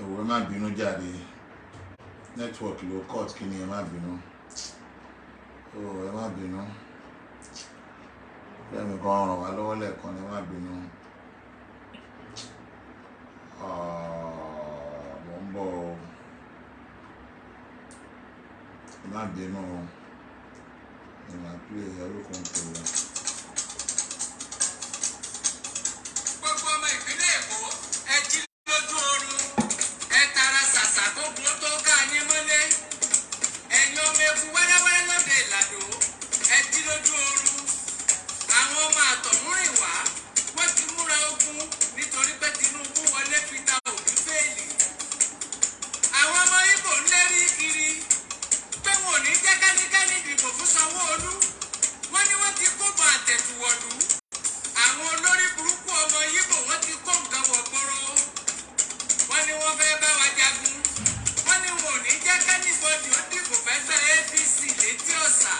Ẹ̀wọ̀, ẹ má bínú jáde, network ló cut. Kí ni? Ẹ má bínú o, ẹ má bínú. Lẹ́nu kan ràn wá lọ́wọ́ lẹ́ẹ̀kan, ẹ má bínú. Ah, mo ń bọ̀ o. Ẹ má bínú o. Ẹ má play ẹrú kan tó lọ. Gbogbo ọmọ ìpínlẹ̀ Èkó, ẹ jí lójú oorun, ẹ tara ṣàṣà kógun tó ká yín mọ́lé. Ẹ̀yin ọmọ eku wẹ́rẹ́wẹ́rẹ́ lóde Ìlàdó, ẹ jí lójú oorun. Àwọn ọmọ àtọ̀húnrìn wá, wọ́n ti múra ogun nítorí pé Tinubu wọlé, Peter Obi fail. Àwọn ọmọ Ìgbò ń lérí kiri pé wọn ò ní jẹ́ kẹ́nikẹ́ni dìbò fún Sanwó-Olú. Wọ́n ní wọ́n ti kó bọ̀ àtẹ̀tùwọ̀lú. Àwọn olórí burúkú ọmọ Yíbò, wọ́n ti kó nǹkan wọ̀ gbòòrò. Wọ́n ní wọ́n fẹ́ bá wa jagun. Wọ́n ní wọn ò ní jẹ́ kí anybody ó dìbò fẹ́gbẹ́ APC létí ọ̀sà.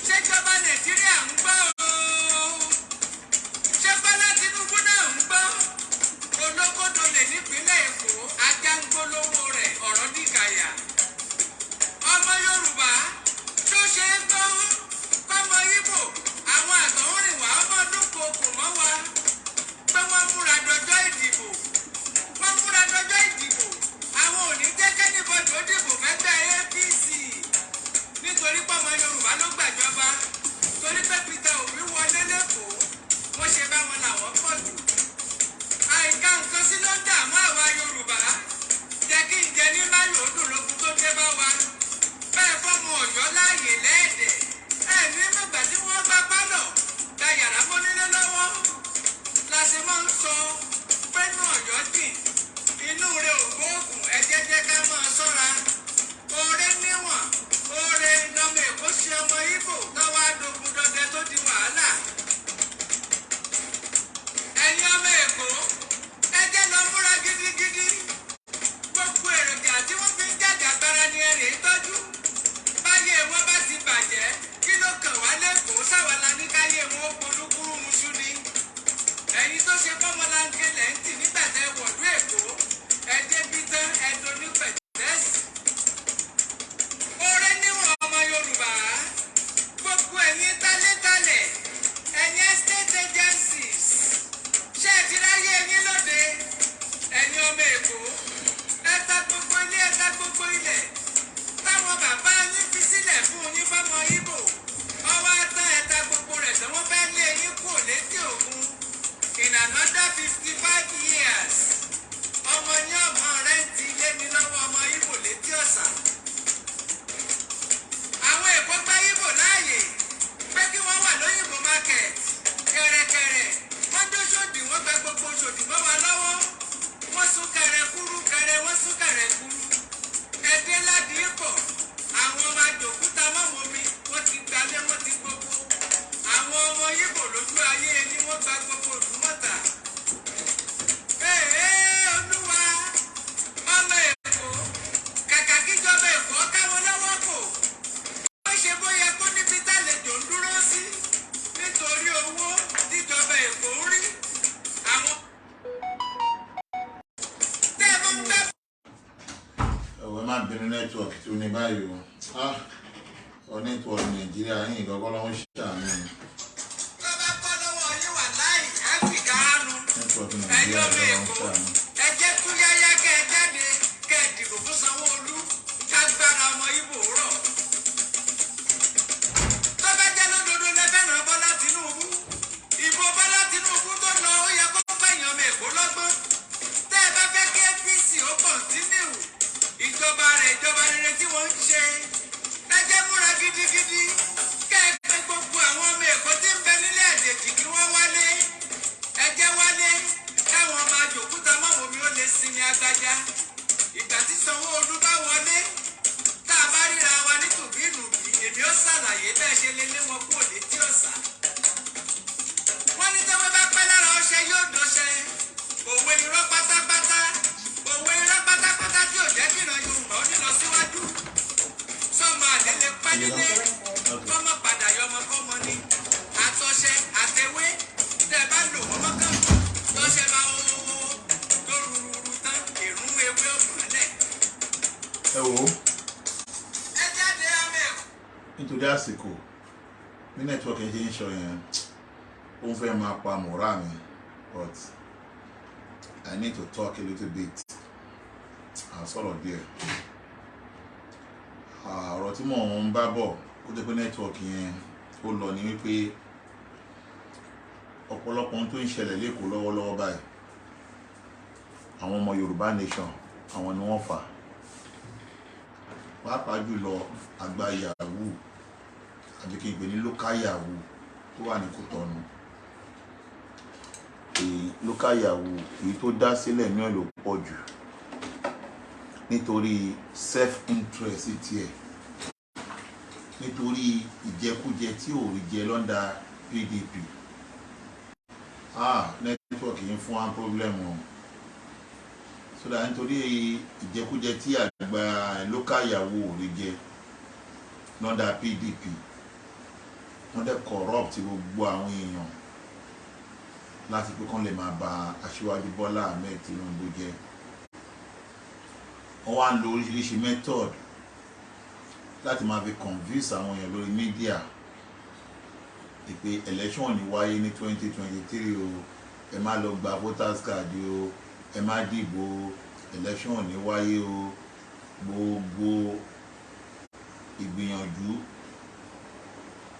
Ṣèjọba Nàìjíríà ń gbọ́ o? Ṣé Bọ́lá Tinubu náà ń gbọ́? Olókòdolè nípínlẹ̀ Èkó, ajá ń gbólówó rẹ̀, ọ̀rọ̀ dìgàyà. Ọmọ Yorùbá tó ṣe é gbọ́ kọ́mọ Ìgbò, àwọn àtọ̀húnrìnwá ọmọ ọdún kò mọ́ wa pé wọ́n múra dọjọ́ ìdìbò, wọ́n múra dọjọ́ ìdìbò. Àwọn ò ní jẹ́ kí anybody ó dìbò fẹ́gbẹ́ APC nítorí pé ọmọ Yorùbá ló gbàjọba, torí pé Peter Obi wọlé lẹ́kọ̀ọ́. Wọ́n ṣe bá wọn làwọn pọ̀ jù. Àìka nǹkan sí ló ń dààmú àwa Yorùbá. Jẹ́ kí n jẹ ní máyò ó dùn lókun tó dé bá wa bẹ́ẹ̀. Fọ́mọ Ọ̀yọ́ láàyè lẹ́ẹ̀dẹ̀ ẹ̀ ní mọ̀gbà tí wọ́n bá pálọ̀ gba yàrá mọ́nílé lọ́wọ́ la ṣe máa ń sọ pé inú Ọ̀yọ́ dì, inú rẹ̀ ò gbóògùn. Ẹ jẹ́ ká máa ṣọ́ra. Oore níwọ̀n, oore lọmọ Èkó ṣe ọmọ Ìgbò tọ́wọ́ adogun dọdẹ tó di wàhálà. Ẹ̀yin ọmọ Èkó, ẹ jẹ́ lọ múra gidigidi. Gbogbo èròjà tí wọ́n fi ń jàjàgbara ni ẹ rèé tọ́jú. Báyé wọn bá ti bàjẹ́, kí ló kàn wá lẹ́kọ̀ọ́? Sáwàlá ní káyé wọn ó polúkúrú muṣú ni. Ẹ̀yin tó ṣe fọ́mọlanke lẹ́ ń tì nígbà tẹ́ wọ̀lú Èkó, ẹ débi tán, ẹ doní pẹ̀tẹ́sì. Oore níwọ̀n, ọmọ Yorùbá. Gbogbo ẹ̀yin talẹ́talẹ̀, ẹ̀yin estate agencies, ṣé ẹ ti ráyé yín lóde? Ẹ̀yin ọmọ Èkó, ẹ ta gbogbo ilé, ẹ ta gbogbo ilẹ̀ táwọn bàbá yín fi sílẹ̀ fún yín fọ́mọ Ìgbò. Ọwọ́ atán, ẹ ta gbogbo rẹ̀ tí wọ́n fẹ́ lé yín kúrò létí òkun. In another 55 years, ọmọ yín ọmọ rent ilé ní lọ́wọ́ ọmọ Ìgbò létí ọ̀sà. Àwọn Èkó gbá Ìgbò láàyè pé kí wọ́n wà lóyìnbó market kẹ̀rẹ̀kẹ̀rẹ̀. Wọ́n dó Ṣòdì, wọ́n gba gbogbo Ṣòdì mọ́ wa lọ́wọ́. Wọ́n sún kẹrẹ kúrú kẹrẹ, wọ́n sún kẹrẹ kúrú ẹdẹ ládìípọ̀. Àwọn ọmọ àjòkúta mọ́mọ́ mi, wọ́n ti gbalé, wọ́n ti gbogbo. Àwọn ọmọ Ìgbò lójú ayé ni wọ́n gba gbogbo Òdùmọ̀tà. Ee, Olúwa! Ọmọ Èkó, kàkà kíjọba Èkó káwọn lọ́wọ́ kò ó ṣe bóyá kó níbi tálejò ń dúró sí nítorí owó tíjọba Èkó ń rí àwọn tẹ́ ẹ mọ́ ń gbẹ́. Ẹ̀wọ̀, ẹ má bínú, network tó ní báyìí o. Ah, ọ network Nàìjíríà yìí kọ́kọ́ lọ́wọ́ ṣàánú. Tó bá bọ́ lọ́wọ́ yín, wà láì áfíríkà ánu. Network Ẹ̀yin Nàìjíríà ọmọ lọ́wọ́ Èkó, ṣàánú. ẹ jẹ́ túyáyá kẹ́ ẹ jáde, kẹ́ ẹ dìbò fún Sanwó-Olú, kágbára ọmọ Ìgbò rọ̀. Tó bá jẹ́ lódodo lẹ fẹ́ràn Bọ́lá Tinubu, ìbò Bọ́lá Tinubu tó lọ, ó yẹ kó fẹ̀yìn ọmọ Èkó lọ́gbọ́n. Tẹ́ ẹ bá fẹ́ kí APC ó continue ìjọba rẹ̀, ìjọba rere tí wọ́n ń ṣe, ẹ jẹ́ múra gidigidi, kẹ́ ẹ pé gbogbo àwọn ọmọ Èkó tí ń bẹ nílé àjèjì kí wọ́n wálé. Ẹ jẹ́ wálé káwọn ọmọ àjòkúta mọ́mọ́ mi ó lè sinmi agbájá. Ìgbà tí Sanwó-Olú bá wọlé, tá a bá ríra wa ní tùbínùbí, èmi ó ṣàlàyé bẹ́ẹ̀ ṣe lè lé wọn kúrò létí ọ̀sà. Wọ́n ní tẹ́wọ́ bá pẹ́ lára ọṣẹ, yóò dọṣẹ. Òwe irọ́ pátápátá, òwe irọ́ pátápátá tí ò jẹ́ kí ìran Yorùbá ó ní lọ síwájú. Sọmọ àlè lè pẹ́ nílé kọ́mọ padà yọmọ kọ́mọ ni. Àtọṣẹ àtẹwé tẹ́ bá lò wọ́n mọ́kàn tọ́ṣẹ bá ó Ẹ wo, Ẹ jáde ọmọ Èkó. nítorí àsìkò, bí network ṣe ń sọ yẹn, ó ń fẹ́ máa pa mọ̀rá mi, but I need to talk a little bit. À ń sọ̀rọ̀ díẹ̀. Ọ̀rọ̀ tí mò ń bá bọ̀ kó tó pé network yẹn ó lọ ní wípé ọ̀pọ̀lọpọ̀ ohun tó ń ṣẹlẹ̀ l'Ékòó lọ́wọ́lọ́wọ́ báyìí, àwọn ọmọ Yorùbá Nation, àwọn ni wọ́n fà á, pàápàá jùlọ àgbà yahoo, àbí kí n pè ní local yahoo tó wà ní Kútọ̀nù. Èyí local yahoo èyí tó dá sílẹ̀ ní ẹ̀ ló pọ̀ jù nítorí self interest tiẹ̀, nítorí ìjẹkújẹ tí ò rí jẹ lọ́ndà PDP. Ah, network yìí ń fún wa problem o. So that nítorí ìjẹkújẹ tí àgbà local yahoo ò rí jẹ lọ́ndà PDP, wọ́n dẹ̀ corrupt gbogbo àwọn èèyàn láti pé kán lè máa ba Aṣíwájú Bọ́lá Ahmed Tinubu jẹ́. Wọ́n wá ń lo oríṣiríṣi method láti máa fi convince àwọn èèyàn lórí media pé election ò ní wáyé ní 2023 o, ẹ má lọ gba voters card o, ẹ má dìbò o, election ò ní wáyé o. Gbogbo ìgbìyànjú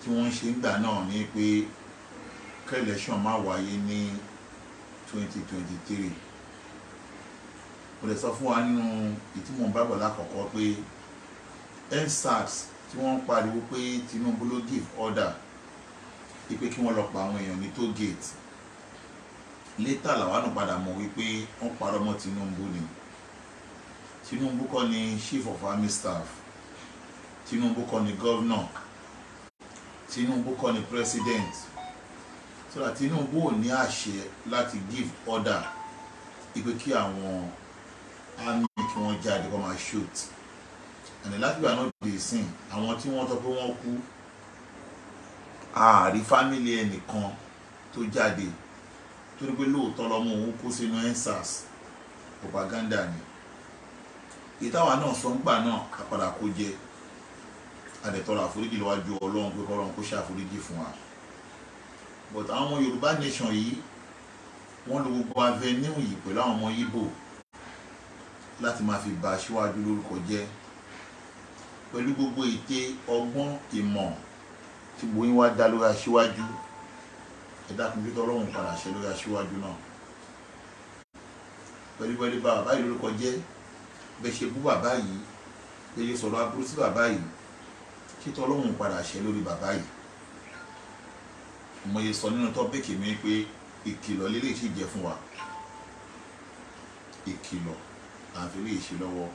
tí wọ́n ń ṣe ńgbà náà ni pé kí election má wáyé ní 2023. Mo lè sọ fún wa nínú ìtumọ̀ bábọ̀ lákọ̀ọ́kọ́ pé EndSARS tí wọ́n ń pariwo pé Tinubu ló give order wípé kí wọ́n lọ pa àwọn èèyàn ní toll gate, later làwọn náà padà mọ̀ wípé wọ́n parọ́ mọ́ Tinubu ni. Tinubu kọ́ ni chief of army staff, Tinubu kọ́ ni governor, Tinubu kọ́ ni president, so that Tinubu ò ní àṣẹ láti give order wípé kí àwọn army kí wọ́n jáde kó máa shoot. And láti ìgbà náà dé ìsìn, àwọn tí wọ́n sọ pé wọ́n kú, ààrí family ẹnìkan tó jáde torí pé lóòótọ́ lọ́mọ òun kú sínú EndSARS. Propaganda ni. Ìtawà náà sọ ńgbà náà, àpàdà kó jẹ adẹ̀tọ́rọ̀ àforíjì lọ́wájú Ọlọ́run pé kọ́lọ́run kó ṣàforíjì fún wa. But àwọn ọmọ Yorùbá Nation yìí, wọ́n lo gbogbo avenue yìí pẹ̀lú àwọn ọmọ Ìgbò láti máa fi ba aṣíwájú lórúkọ jẹ́ pẹ̀lú gbogbo ète, ọgbọ́n, ìmọ̀ tí gbogbo yín wá dá lórí aṣíwájú. Ẹ dákun, kí tọ́lọ́run padà ṣe lórí aṣíwájú náà pẹ̀lú pẹ̀lú bá bàbá yìí lórúkọ jẹ́, bẹ́ẹ̀ ṣe bú bàbá yìí, bẹ́ẹ̀ ṣe sọ̀rọ̀ aburú sí bàbá yìí, kí tọ́lọ́run padà ṣe lórí bàbá yìí. Mo yẹ sọ nínú topic mi pé ìkìlọ̀ lélẹ̀ sì jẹ́ fún wa, ìkìlọ̀ à ń fi lè ṣe lọ́wọ́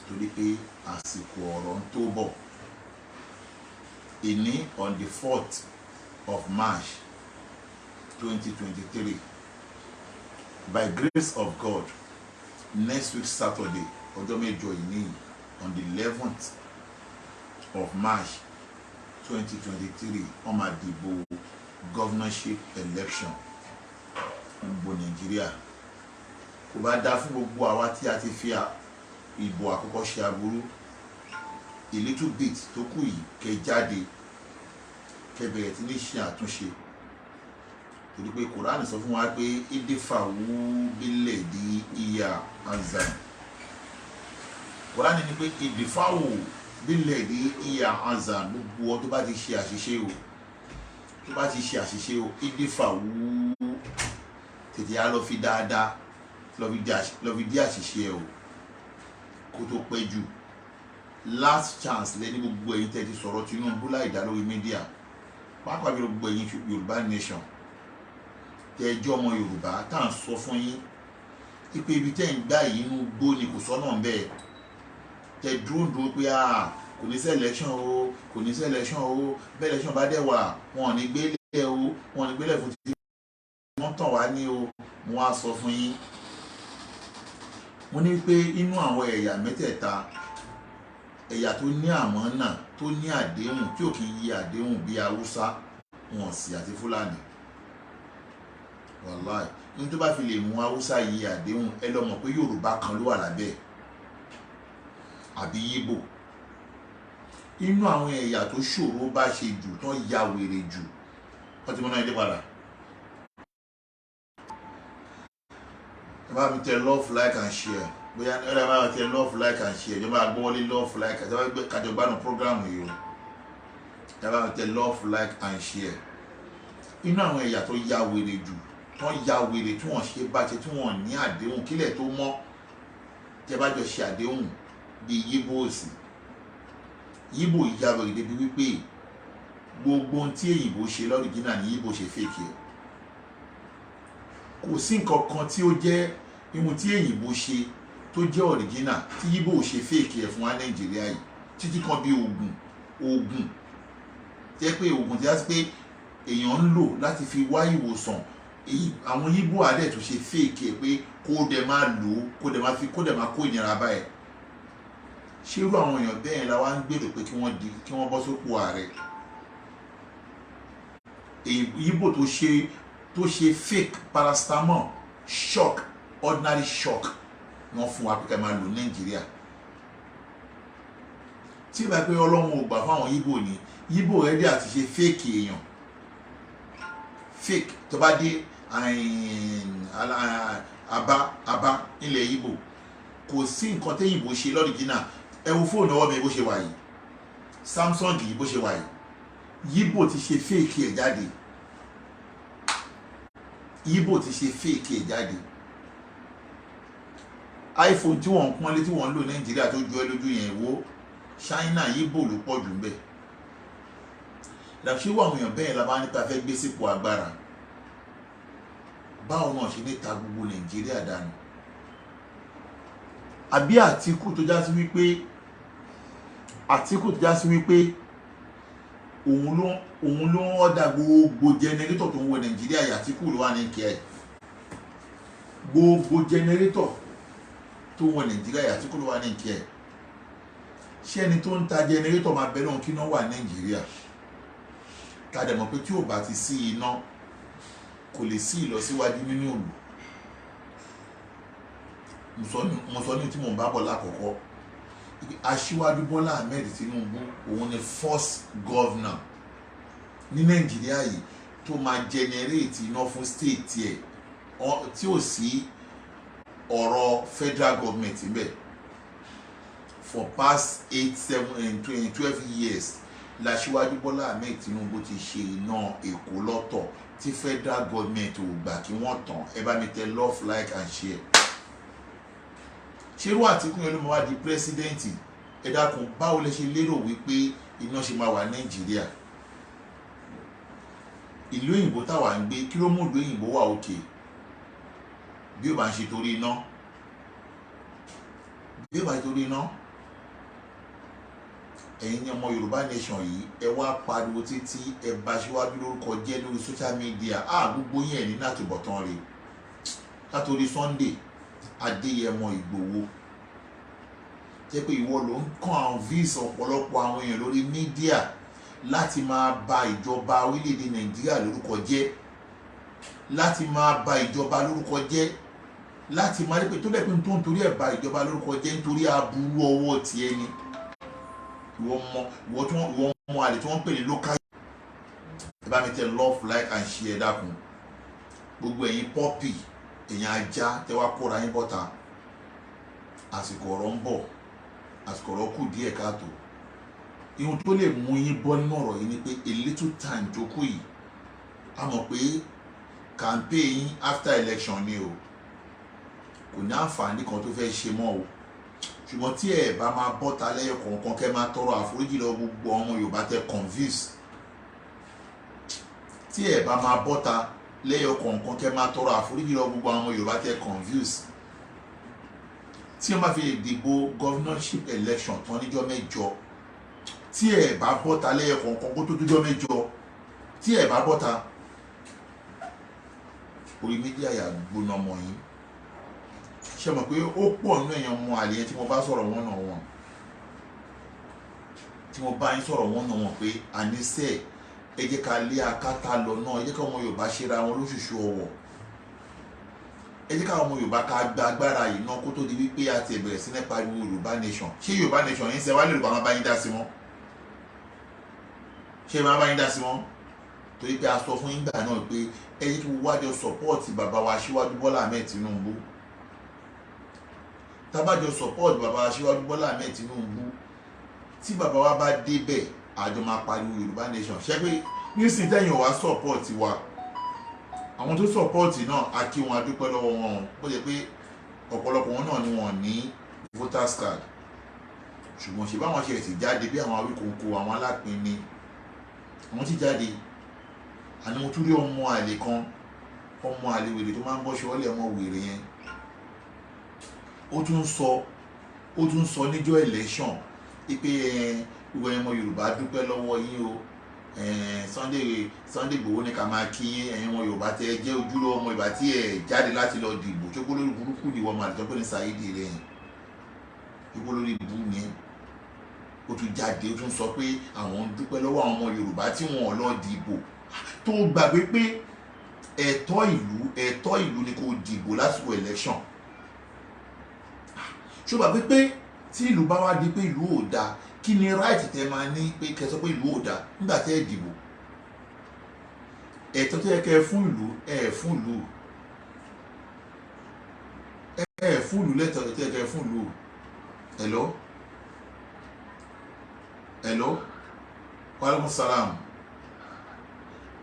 torí pé àsìkò ọ̀rọ̀ ń tó bọ̀. Ìní on the 4th of March 2023, by grace of God, next week Saturday, ọjọ́ mẹ́jọ yìí ní, on the 11th of March 2023, wọ́n máa dìbò governorship election gbogbo Nàìjíríà. Kò bá dá fún gbogbo àwa tí a ti fi ìbò àkọ́kọ́ ṣe aburú, a little bit tó kù yìí, kẹ́ jáde, kẹ́ bẹ̀rẹ̀ tí ní ṣe àtúnṣe, torí pé Kùránì sọ fún wa pé ادفعوا بالتي هي أحسن. Kùránì ní pé ادفعوا بالتي هي أحسن. Gbogbo ọ tó bá ti ṣe àṣìṣe o, tó bá ti ṣe àṣìṣe o, ادفعوا, tètè á lọ fi dáadáa lọ fi dí àṣìṣe ẹ o, kó tó pẹ́ jù. Last chance lẹ́ni gbogbo ẹ̀yin tẹ́ ti sọ̀rọ̀ Tinubu láì dá lórí media, pàápàá bí gbogbo ẹ̀yin Yorùbá Nation tẹ́ ẹjọ́ ọmọ Yorùbá tá à ń sọ fún yín ipe ibi tẹ́ ń gbá yìí, inú gbó ni, kò sọ́nà bẹ́ẹ̀. Tẹ́ dúró dúró pé kò ní sí election o, kò ní sí election o, bẹ́ẹ̀ election bá dẹ̀ wà, wọn ò ní gbélé o, wọn ò ní gbélé fún ti wọ́n tàn wá ní o. Mo wá sọ fún yín, mo ní pé inú àwọn ẹ̀yà mẹ́tẹ̀ẹ̀ta, ẹ̀yà tó ní àmọ́ náà, tó ní àdéhùn tí ò kì í yí àdéhùn bíi Haúsá wọn sì àti Fúlàní. Wàláì, ní tó bá fi lè mú Haúsá yí àdéhùn, ẹ lọ mọ̀ pé Yorùbá kan ló wà lábẹ́. Àbí Yíbò? Inú àwọn ẹ̀yà tó ṣòro bá ṣe jù, tán ya wèrè jù, wọ́n ti mú náà dé padà. Ẹ bá mi tẹ love, like and share. Bóyá ẹ bá mi tẹ love, like and share. Ìjọba àgbọ̀wọ́lé love, like, ẹ bá gbé kájọ gbádùn program yìí o. Ẹ bá mi tẹ love, like and share. Inú àwọn ẹ̀yà tó ya wèrè jù, tán ya wèrè, tí wọ́n ṣe bá ṣe, tí wọ́n ní àdéhùn kílẹ̀ tó mọ́, tẹ́ bá jọ ṣe àdéhùn bíi Yíbò òsì, Yíbò ya wèrè débi wípé gbogbo ohun tí èyìnbó ṣe l'original ní Yíbò ṣe fake ẹ̀. Kò sí nǹkan kan tí ó jẹ́ ihun tí èyìnbó ṣe tó jẹ́ original tí Yíbò ṣe fake ẹ̀ fún wa Nàìjíríà yìí, títí kan bí oògùn jẹ́ pé oògùn tí a ti pé èèyàn ń lò láti fi wá ìwòsàn, àwọn Yíbò àdẹ̀ tó ṣe fake ẹ̀ pé kó dẹ̀ máa lò ó, kó dẹ̀ máa fi, kó dẹ̀ máa kó ìnira báyìí. Ṣé irú àwọn èèyàn bẹ́ẹ̀ la wá ń gbèrò pé kí wọ́n di, kí wọ́n bọ́ sípò ààrẹ? Yíbò tó ṣe fake paracetamol shock, ordinary shock, wọ́n fún wa pé ká máa lò ní Nàìjíríà. Tí ìbá pé Ọlọ́run ò gbà fún àwọn Yíbò ní, Yíbò ready àti ṣe fake èèyàn, fake tó bá dé Aba nílẹ̀ Yíbò. Kò sí nǹkan téyìnbó ṣe l'original. Ẹ wo fóònù ọwọ́ mi bó ṣe wà yìí, Samsung yìí bó ṣe wà yìí, Yíbò ti ṣe fake ẹ̀ jáde. Yíbò ti ṣe fake ẹ̀ jáde. iPhone tí wọ́n ń pọ́nlé, tí wọ́n ń lò Nàìjíríà, tó ju ẹ lójú yẹn, wo China, Yíbò ló pọ̀ jù ń bẹ̀. Làṣẹ wọ àwọn èèyàn bẹ́ẹ̀ la bá nípa fẹ́ gbé sípò agbára? Báwo náà ṣe ní ta gbogbo Nàìjíríà dànù? Àbí Àtìkù tó já sí wípé, Àtìkù tó já sí wípé òun ló ń order gbogbo generator tó ń wọ Nàìjíríà yìí, Àtìkù ló wà ní kẹ́ ẹ̀. Gbogbo generator tó ń wọ Nàìjíríà yìí, Àtìkù ló wà ní kẹ́ ẹ̀. Ṣé ẹni tó ń ta generator máa bẹ lóhun kí iná wà Nàìjíríà? Ká dẹ̀ mọ̀ pé tí ò bá ti sí iná, kò lè sí ìlọsíwájú nínú ìlú. Mo sọ ní tí mò ń bá bọ̀ lákọ̀ọ́kọ́, Aṣíwájú Bọ́lá Ahmed Tinubu, òun ni first governor ní Nàìjíríà yìí tó máa generate iná fún state ẹ̀ tí ò sí ọ̀rọ̀ federal government níbẹ̀. For past 8, 7 and 12 years l'Aṣíwájú Bọ́lá Ahmed Tinubu ti ṣe iná Èkó lọ́tọ̀ tí federal government ò gbà kí wọ́n tàn. Ẹ bá mi tẹ love, like and share. Ṣerú Àtìkù yẹn ló máa wá di president? Ẹ dákun, báwo lẹ ṣe lérò wípé iná ṣe máa wà Nàìjíríà? Ìlú òyìnbó táwa ń gbé, kí ló mú ìlú òyìnbó wà òkè bí ó bá ń ṣe torí iná? Bí ó bá ń ṣe torí iná. Ẹ̀yin ní ọmọ Yorùbá nation yìí, ẹ wá pariwo títí, ẹ bá aṣíwájú lórúkọ jẹ́ lórí social media. Á gbogbo yín ẹ̀ ní látìbọ̀tán rè látòrí Sunday Adéyẹmọ Ìgbòho, jẹ́ pé ìwọ ló ń kàn àwọn vis ọ̀pọ̀lọpọ̀ àwọn èèyàn lórí media láti máa ba ìjọba orílẹ̀-èdè Nàìjíríà lórúkọ jẹ́, láti máa ba ìjọba lórúkọ jẹ́, láti máa rí pé tó dẹ̀ pé tó ń torí ẹ̀ ba ìjọba lórúkọ jẹ́ nítorí aburú ọwọ́ tiẹ̀ ni. Ìwọ mọ ìwọ tí wọ́n, ìwọ mọ àlè tí wọ́n ń pè ní local. Ẹ bá mi tẹ love, like and share. Dákun, gbogbo ẹ̀yin puppy, ẹ̀yin ajá tẹ wá kóra yín bọ́ta, àsìkò ọ̀rọ̀ ń bọ̀, àsìkò ọ̀rọ̀ kù díẹ̀ káàtó. Ihun tó lè mú yín bọ́ nínú ọ̀rọ̀ yìí ni pé a little time tó kù yìí, a mọ̀ pé campaign after election ni o, kò ní àǹfààní kan tó fẹ́ ṣe mọ́ o. Ṣùgbọ́n tí ẹ bá máa bọ́ta lẹ́yọ kọ̀ọ̀kan, kẹ́ máa tọrọ àforíjì lọ gbogbo ọmọ Yorùbá tẹ convince. Tí ẹ bá máa bọ́ta lẹ́yọ kọ̀ọ̀kan, kẹ́ máa tọrọ àforíjì lọ gbogbo ọmọ Yorùbá tẹ convince, tí wọ́n bá fi dìbò governorship election tán níjọ́ 8, tí ẹ bá bọ́ta lẹ́yọ kọ̀ọ̀kan kó tó tójọ́ 8, tí ẹ bá bọ́ta orí media, yà gbóná mọ́ yín. Ṣe mọ̀ pé ó pọ̀ nínú èèyàn mọ àlè yẹn tí mo bá sọ̀rọ̀ wọ́n náà wọ̀n, tí mo bá yín sọ̀rọ̀ wọ́n náà wọ̀n pé àníṣe ẹ jẹ́ ká lé akátá lọ náà, ẹ jẹ́ ká ọmọ Yorùbá ṣera wọn lóṣooṣù ọwọ̀. Ẹ jẹ́ káwọn ọmọ Yorùbá ká gba agbára yìí náà, kó tó di wípé a ti bẹ̀rẹ̀ sí ní pariwo Yorùbá nation. Ṣé Yorùbá nation yín ṣe wá lè rò pa máa bá yín dá sí wọn? Ṣé máa bá yín dá sí wọn? Torí pé a sọ fún yín gbà náà pé ẹ jẹ́ kí wájọ support bàbá wa Aṣíwájú Bọ́lá Ahmed Tinubu. Tábàjọ support bàbá wa Aṣíwájú Bọ́lá Ahmed Tinubu, tí bàbá wa bá débẹ̀, àjọ máa pariwo Yorùbá nation. Ṣé pé nísìnyí tẹ̀yìn wá support wa, àwọn tó support náà, a kí wọn, a dúpẹ́ lọ́wọ́ wọn o. Bó jẹ́ pé ọ̀pọ̀lọpọ̀ wọn náà ni wọ́n ní voters card, ṣùgbọ́n ṣe báwọn ṣe ti jáde bí àwọn Awíkonko, àwọn Alápinni, àwọn ti jáde. Àní mo tún rí ọmọ àlè kan, ọmọ àlè wèrè tó máa ń bọ́ ṣọlẹ̀, ọmọ wèrè yẹn, ó tún sọ níjọ́ election pé gbogbo ẹ̀yin ọmọ Yorùbá, dúpẹ́ lọ́wọ́ yín o. Sunday Igboho ní ká máa kí yín, ẹ̀yin ọmọ Yorùbá tẹ́ ẹ jẹ́ ojúlówó ọmọ Yorùbá tí ẹ jáde láti lọ dìbò. Ṣókó lórí burúkú ni wọ́n máa lè tọ́ pé ní Saheed rẹ̀ yẹn, ṣókó lórí ibú ni ẹ́. Ó tún jáde, ó tún sọ pé àwọn ń dúpẹ́ lọ́wọ́ àwọn ọmọ Yorùbá tí wọn ò lọ dìbò. Tó gbàgbé pé ẹ̀tọ́ ìlú ni kò dìbò lásìkò election? Ṣó gbàgbé pé tí ìlú bá wá di pé ìlú ò dáa, kí ni right tẹ máa ní pé kẹ́ sọ pé ìlú ò dáa nígbà tẹ́ ẹ dìbò? Ẹ̀tọ́ tó yẹ kẹ́ ẹ fún ìlú, ẹ fún ìlú, ẹ fún ìlú lẹ́tọ̀ọ́ tó yẹ kẹ́ ẹ fún ìlú. Hello, hello, wa salam.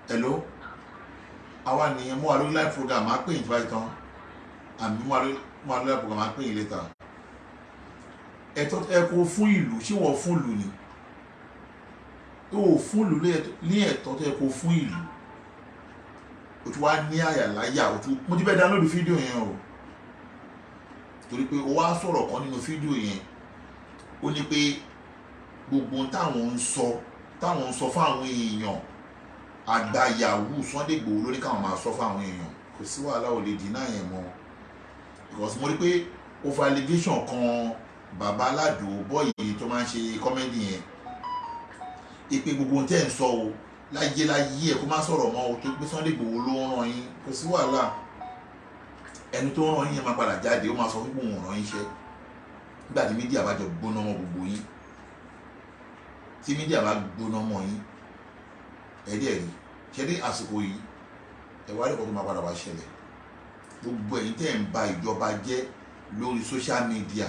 Hello, àwa nìyẹn. Mo wà lórí live program, máa pè yín tí bá ti tán. Àmì mo wà lórí live program, máa pè yín later. Ẹ̀tọ́ ẹ kó fún ìlú, ṣé wọ́n fún ìlú ni? Ó fún ìlú ní ẹ̀tọ́ tó yẹ kó fún ìlú. O tún wá ní àyàláyà, o tún, mo ti bẹ́ẹ̀ download fídíò yẹn o, torí pé o wá sọ̀rọ̀ kan nínú fídíò yẹn. Ó ní pé gbogbo táwọn ń sọ fún àwọn èèyàn, àgbà yahoo Sunday Igboho ló ní káwọn máa sọ fún àwọn èèyàn. Kò sí wàhálà, ò lè deny yẹn mọ́, because mo rí pé over allegation kan bàbá aládùn bọ́ọ̀yì tó máa ń ṣe comedy yẹn, ìpè gbogbo ohun tẹ́ ń sọ o, láyé láyé ẹ̀, kó má sọ̀rọ̀ mọ́ o, tó pé Sunday Igboho ló ń ràn yín. Kò sí wàhálà, ẹni tó ń ràn yín yẹn máa padà jáde, ó máa sọ fún òun ràn yín iṣẹ́. Nígbà tí media bá jọ gbóná mọ́ gbogbo yín, tí media bá gbóná mọ́ yín, ẹ̀ẹ́dẹ̀ rí ṣe dé àsìkò yìí, ẹ wá rí kó tó máa padà wá ṣẹlẹ̀. Gbogbo ẹ̀yin tẹ́ ń ba ìjọba jẹ́ lórí social media,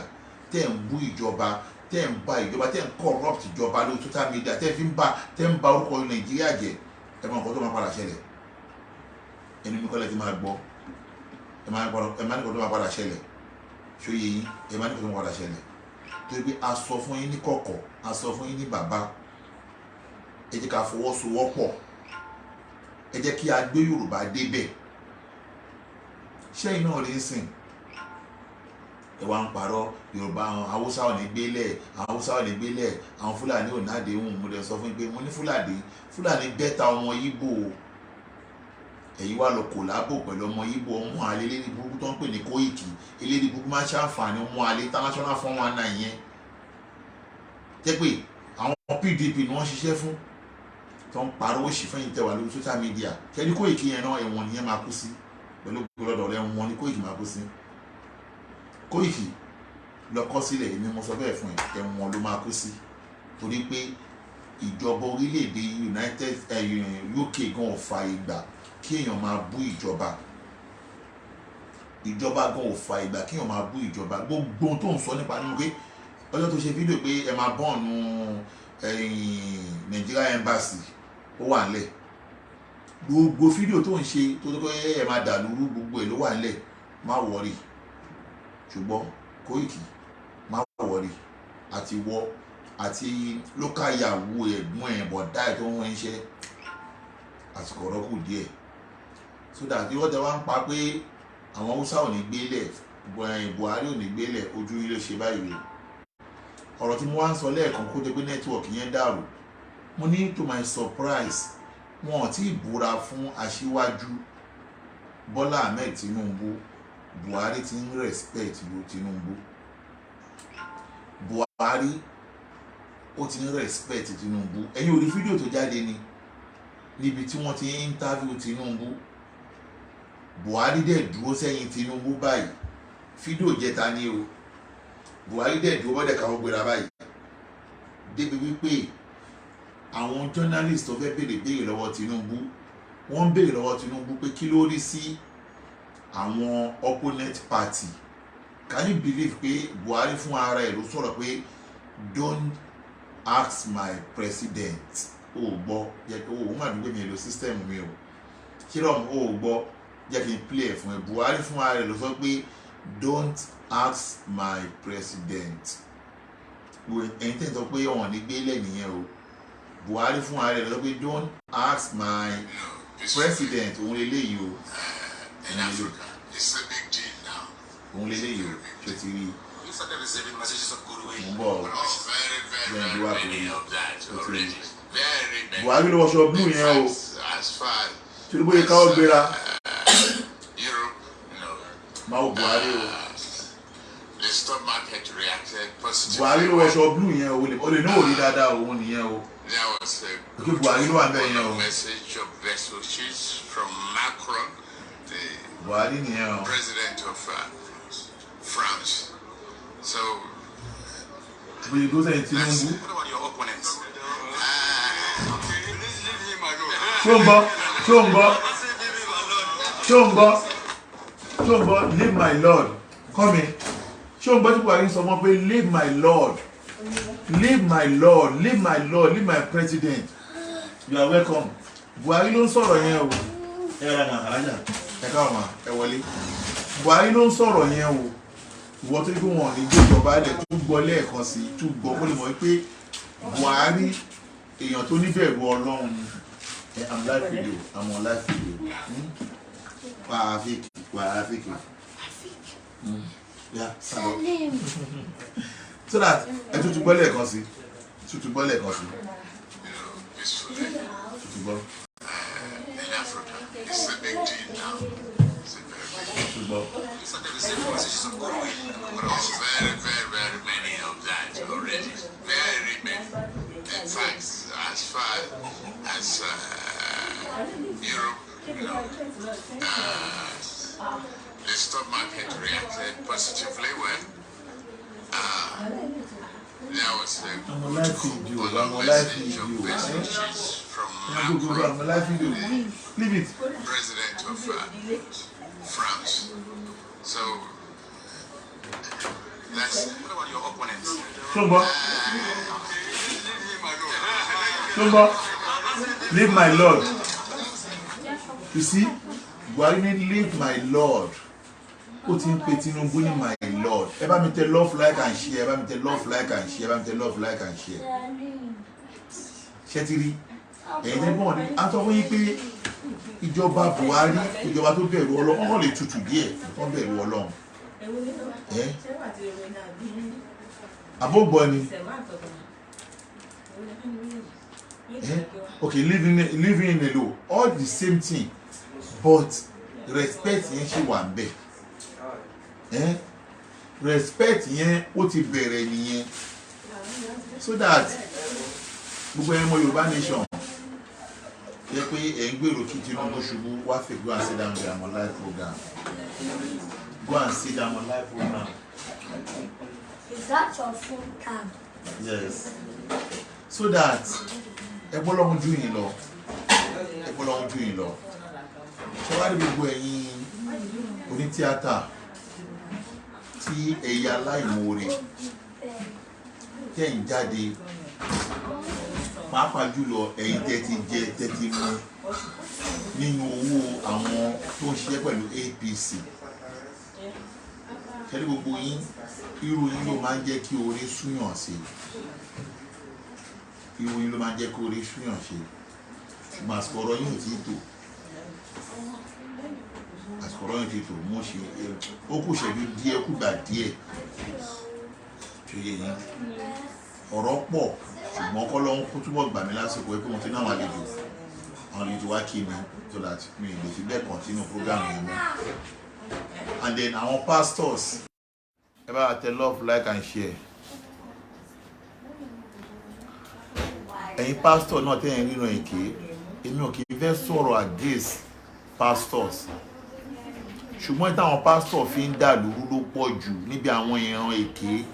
tẹ́ ń bú ìjọba, tẹ́ ń ba ìjọba, tẹ́ ń corrupt ìjọba lórí social media, tẹ́ fi ń ba, tẹ́ ń ba orúkọ Nàìjíríà jẹ́, ẹ mọ nǹkan tó máa padà ṣẹlẹ̀. Ẹni mi kọ́lẹ̀ tí máa gbọ́. Ẹ máa ní nǹkan tó máa padà ṣẹlẹ̀. Ṣó yé yín? Ẹ máa ní nǹkan tó máa padà ṣẹlẹ̀, torí pé a sọ fún yín ní kọ̀kọ̀, a sọ fún yín ní bàbá. Ẹ jẹ́ ká fọwọ́sowọ́pọ̀, ẹ jẹ́ kí a gbé Yorùbá débẹ̀. Ṣẹ́yìn náà rí ń sìn, ẹ wá ń parọ́ Yorùbá, àwọn Haúsá ò ní gbélẹ̀, àwọn Haúsá ò ní gbélẹ̀, àwọn Fúlàní ò nádéhùn. Mo lè sọ fún yín pé mo ní Fúlàní, Fúlàní better ọmọ Ìgbò. Ẹ̀yin wá lọ collabo pẹ̀lú ọmọ Ìgbò, ọmọ àlè eléyìí burúkú tó ń pè ní Kóìkì, eléyìí burúkú máa ń ṣàǹfààní, ọmọ àlè international 419 yẹn, jẹ́ pé àwọn PDP ni wọ́n ṣiṣẹ́ fún, tó ń parọ́ òṣì fẹ́yìn tẹwà lórí social media. Kẹ́ni Kóìkì yẹn náà, ẹ̀wọ̀n nìyẹn máa kú sí pẹ̀lú gbọ́dọ̀ rẹ̀. Ẹ̀wọ̀n ni Kóìkì máa kú sí. Kóìkì lọ kọ́ sílẹ̀, èmi mo sọ bẹ́ẹ̀ fún ẹ, ẹ̀wọ̀n ló máa kú sí, torí pé ìjọba orílẹ̀-èdè United UK gan ò fa ìgbà kí èèyàn máa bú ìjọba. Ìjọba gan ò fa ìgbà kí èèyàn máa bú ìjọba. Gbogbo ohun tó ń sọ nípa nínú pé ọjọ́ tó ṣe fídíò pé ẹ máa burn Nigeria Embassy, ó wà nílẹ̀. Gbogbo fídíò tó ń ṣe tó kọ́ ẹ máa dà lúrú, gbogbo ẹ̀ ló wà nílẹ̀. Má worry, ṣùgbọ́n Kóìkì, má worry. Àti wọ àti local yahoo ẹ̀gbọ́n ẹ̀, bọ̀dá ẹ̀ tó ń rán iṣẹ́, àsìkò ọ̀rọ̀ kù díẹ̀, so that ìwọ́n tẹ wá ń pa pé àwọn Haúsá ò ní gbélẹ̀, Buhari ò ní gbélẹ̀, ojú yín ló ṣe báyìí o. Ọ̀rọ̀ tí mo wá ń sọ lẹ́ẹ̀kan kó jẹ́ pé network yẹn dàrú, mo ní to my surprise, wọn ò tí ì búra fún Aṣíwájú Bọ́lá Ahmed Tinubu, Buhari ti ń respect Tinubu. Buhari ó ti ń respect Tinubu. Ẹ̀yin ò rí fídíò tó jáde ni níbi tí wọ́n ti ń interview Tinubu? Buhari dẹ̀ dúró sẹ́yìn Tinubu báyìí. Fídíò jẹta ni o. Buhari dẹ̀ dúró bọ́dẹ̀ káwọ́ gbéra báyìí, débi wípé àwọn journalist tó fẹ́ béèrè béèrè lọ́wọ́ Tinubu, wọ́n ń béèrè lọ́wọ́ Tinubu pé kí ló rí sí àwọn opponent party. Can you believe pé Buhari fún ara ẹ̀ ló sọ̀rọ̀ pé, "Don't ask my president"? O ò gbọ́? Yẹ kí o ò má dúpẹ́ mi lo system mi o. Ṣílọ́m, o ò gbọ́? Jẹ́ kí n play ẹ̀ fún ẹ. Buhari fún ara ẹ̀ ló sọ pé, "Don't ask my president." Ẹ̀yin tẹ̀ ń sọ pé ọ̀hún ní gbélé nìyẹn o. Buhari fún ara ẹ̀ ló sọ pé, "Don't ask my president." Òun leléyìí o. In Africa. It's a big deal now. Òun leléyìí o. Ṣe ti rí? You started receiving messages of goodwill. Mo ń bọ̀ o. Oh, very, very, Then very do many of that already. Very many. Buhari ló wọṣọ blue In yẹn o. fact, as far as Tinubu yẹ káwọ́ gbéra. Europe, Máa wo Buhari o. the stock market reacted positively. Buhari ló wọṣọ blue yẹn o. O lè ní òrí dáadáa, òun nìyẹn o. There was a Òkè Buhari ló wà ń bẹ̀ yẹn o. message of best wishes from Macron, the Buhari nìyẹn o. president of France. So, Bóyá dúró sẹ́yìn Tinubu. What about your opponents? Ṣó ń gbọ́? Ṣó ń gbọ́? Ṣó ń gbọ́? Ṣó ń gbọ́? "Leave my lord." Come in. Ṣó ń gbọ́ tí Buhari ń sọ mọ́ pé, "Leave my lord, leave my lord, leave my lord, leave my president"? You are welcome. Buhari ló ń sọ̀rọ̀ yẹn o. Ẹ rà nà alájà, ẹ káwọn ma, ẹ wọlé. Buhari ló ń sọ̀rọ̀ yẹn o. Ìwọ tó ní pé wọn ò ní gbé ìjọba ilẹ̀, tún gbọ́ lẹ́ẹ̀kan sí i, tún gbọ́ kó lè mọ̀ pé Buhari, èèyàn tó níbẹ̀rù Ọlọ́run ni. Ẹ, I'm live video, I'm on live video. Wà á fèkì, wà á fèkì. Yeah, sábọ̀. Salim. So that ẹ tún tún gbọ́ lẹ́ẹ̀kan sí, tún tún gbọ́ lẹ́ẹ̀kan sí. Peacefully Tún tún gbọ́. in Africa. It's a big deal now. It's a very big deal. Tún gbọ́. You started receiving messages of goodwill. Oh, very, very, very many of that already. Very many. In fact, as far as Europe, the stock market reacted positively when there was a I'm on live video, I'm on live message of video. best Eh? wishes from Go, go, go, I'm on live video. Leave it. president of France. So that's What about your opponents? Ṣó ń gbọ́? Ṣó ń gbọ́? "Leave my lord." You see, Buhari ní, "Leave my lord." Ó ti ń pe Tinubu ní my lord. Ẹ bá mi tẹ love, like and share. Ẹ bá mi tẹ love, like and share. Ẹ bá mi tẹ love, like and share. Salim. Ṣé ti rí? Ẹ̀yin tẹ́ bọ́ọ̀ ni a sọ fún yín pé ìjọba Buhari, ìjọba tó bẹ̀rù Ọlọ́run, wọ́n kàn lè tutù díẹ̀, wọ́n bẹ̀rù Ọlọ́run. Ẹ́ àbógbọ́ ni. Eh? Okay, living alone, all the same thing, but respect yẹn ṣì wà ń bẹ̀. Eh? Respect yẹn, ó ti bẹ̀rẹ̀ nìyẹn. So that gbogbo ẹ̀mọ Yorùbá nation yẹ pé ẹ̀ ń gbèrò kí Tinubu ṣubú, wá fi go and sit down there, I'm on live program. Go and sit down on live program. Is that your phone tab? Yes. So that ẹ gbọ́ lọ́hún jù yín lọ, ẹ gbọ́ lọ́hún jù yín lọ. Ṣé wàá rí gbogbo ẹ̀yin onítíátà tí ẹ̀yà aláìmoore tẹ̀ ń jáde, pàápàá jùlọ ẹ̀yin tẹ́ ti jẹ, tẹ́ ti mu nínú owó àwọn tó ń ṣiṣẹ́ pẹ̀lú APC, ṣé rí gbogbo yín, irú yín ló máa ń jẹ́ kí orí súyàn sí. Irú yín ló máa ń jẹ́ kí orí súyàn ṣe. Ṣùgbọ́n àsìkò ọ̀rọ̀ yín ò tí ì tò, àsìkò ọ̀rọ̀ yín ò tí ì tò. Mo ṣe ó kù ṣẹ́jú díẹ̀, kù gbà díẹ̀. Ṣe yé yín? Ọ̀rọ̀ pọ̀, ṣùgbọ́n kọ́ ló ń kó túbọ̀ gbà mí lásìkò pé mo ti náwọn àlejò, àwọn àlejò wá kí mi, so that mi ì lè fi bẹ́ẹ̀ continue program yẹn mọ́. And then àwọn pastors, ẹ bá wa tẹ love, like and share. Ẹ̀yin pastor náà tẹ́yìn ríran èké, èmi ò kì í fẹ́ sọ̀rọ̀ against pastors. Ṣùgbọ́n táwọn pásítọ̀ fi ń dà lóru ló pọ̀ jù níbi àwọn ìran èké,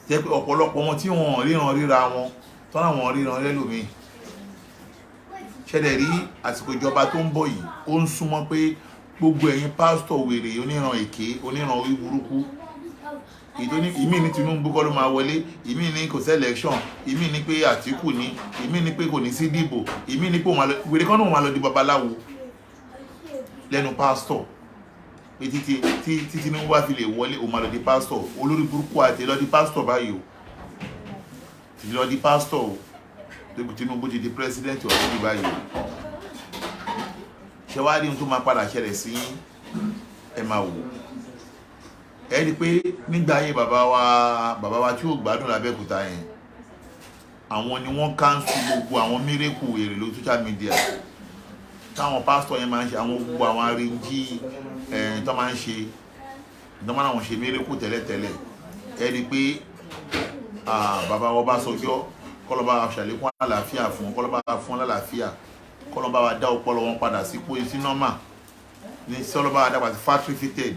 jẹ́ pé ọ̀pọ̀lọpọ̀ wọn tí wọ́n ríran ríra wọn tọ́lá wọn ríran lẹ́lòmíì. Ṣẹlẹ̀ rí àsìkò ìjọba tó ń bọ̀ yìí, ó ń súnmọ́ pé gbogbo ẹ̀yin pásítọ̀ wèrè, oníran èké, oníran orí burúkú, ìmí ní Tinubu kọ́ ló máa wọlé, ìmí ní kò sí election, ìmí ní pé Àtìkù ní, ìmí ní pé kò ní sí dìbò, ìmí ní pé òun máa lọ, wèrè kan náà máa lọ di babaláwo lẹ́nu pásítọ̀ pé títí tí Tinubu bá fi lè wọlé, òun máa lọ di pásítọ̀. Olórí burúkú àti lọ di pásítọ̀ báyìí o, ti lọ di pásítọ̀ o, tóbi Tinubu ti di president ọ̀hún báyìí o. Ṣé wàá rí ohun tó máa padà ṣẹlẹ̀ sí yín? Ẹ máa wò. Ẹ rí i pé nígbà ayé bàbá wa tí ò gbádùn lábẹ́òkúta yẹn, àwọn ni wọ́n cancel gbogbo àwọn miracle èrè lórí social media táwọn pásítọ̀ yẹn máa ń ṣe, àwọn gbogbo àwọn arrange ẹ̀ tó máa ń ṣe, tó máa ń ṣe miracle tẹ́lẹ̀tẹ́lẹ̀. Ẹ rí i pé bàbá wa Ọbásanjọ́, kọ́lọ́ba ṣàlékún àlàáfíà fún wọn, kọ́lọ́ba fún àlàáfíà, kọ́lọ́ba wa dá ọpọlọ wọn padà sípò sí normal ní sọ́lọ́ba wa dá padà sí factory fitted.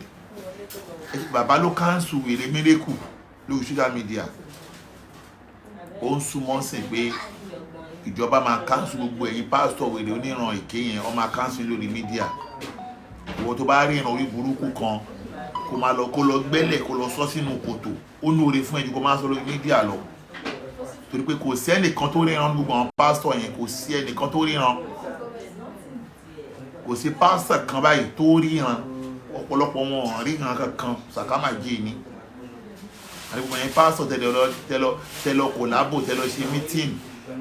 Bàbá ló cancel wèrè miracle lórí social media. Ó ń súnmọ́ sí pé ìjọba máa cancel gbogbo ẹ̀yin pásítọ̀ wèrè oníran èké yẹn, ó máa cancel lórí media. Ìwọ tó bá rí ìran orí burúkú kan, kó máa lọ, kó lọ gbẹ́lẹ̀, kó lọ sọ sínú kòtò. Ó ní oore fún ẹjú kó máa sọ lórí media lọ, torí pé kò sí ẹnìkan tó ríran gbogbo àwọn pásítọ̀ yẹn. Kò sí ẹnìkan tó ríran, kò sí pásítọ̀ kan báyìí tó ríran. Ọ̀pọ̀lọpọ̀ wọn ò ríran kankan, sàkámà jẹ́ ni. Àti gbogbo yẹn pásítọ̀ tẹlọ tẹlọ tẹlọ collabo, tẹlọ ṣe meeting,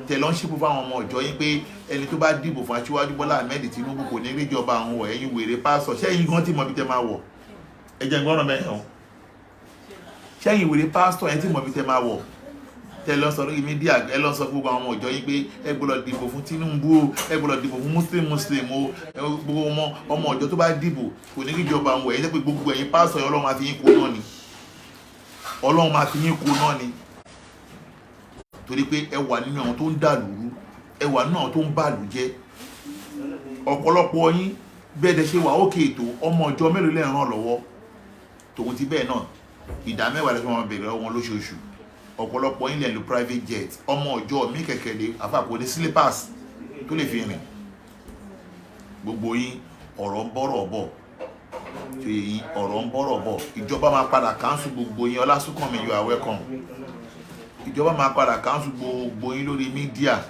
tẹlọ ń ṣèpò fáwọn ọmọ ọ̀jọ́ yín pé ẹni tó bá dìbò fún Aṣíwájú Bọ́lá Ahmed Tinubu kò ní ríjọba àwọn wọ̀. Ẹ̀yin wèrè pásítọ̀, ṣẹ́yìn gan tí mọ̀ bí tẹ́ máa wọ̀? Ẹ jẹ́ gbọ́dọ̀ mẹ́rin o. Ṣẹ́yìn wèrè pásítọ̀ yẹn tí mọ̀ bí tẹ́ máa wọ̀, tẹ lọ sọ lórí media, ẹ lọ sọ gbogbo àwọn ọmọ ìjọ yín pé ẹ gbọ́dọ̀ dìbò fún Tinubu o, ẹ gbọ́dọ̀ dìbò fún Muslim Muslim o, gbogbo ọmọ ìjọ tó bá dìbò kò ní kíjọba àwọn ẹ̀yin pé gbogbo ẹ̀yin pásítọ̀ yẹn, Ọlọ́run máa fi yín kó náà ni, Ọlọ́run máa fi yín kó náà ni, torí pé ẹ wà nínú àwọn tó ń dàlúrú, ẹ wà nínú àwọn tó ń bàlú jẹ́. Ọ̀pọ̀lọpọ̀ yín bẹ́ẹ̀ dẹ̀ ṣe wà ókè ètò ọmọ ìjọ mélòó lẹ́ ràn lọ́wọ́? Tòun ti bẹ́ẹ̀ náà, 10% lẹ́sìn wọn bèrè lọ́wọ́ wọn lóṣooṣù. Ọ̀pọ̀lọpọ̀ yín lẹ̀ lo private jet. Ọmọ ọjọ́ mi kẹ̀kẹ́ lè àfàkò ní slippers tó lè fi rìn. Gbogbo yín, ọ̀rọ̀ ń bọ̀rọ̀ bọ̀ tó yẹ yín, ọ̀rọ̀ ń bọ̀rọ̀ bọ̀. Ìjọba máa padà cancel gbogbo yín. Ọlásùnkànmí, you are welcome. Ìjọba máa padà cancel gbogbo yín lórí media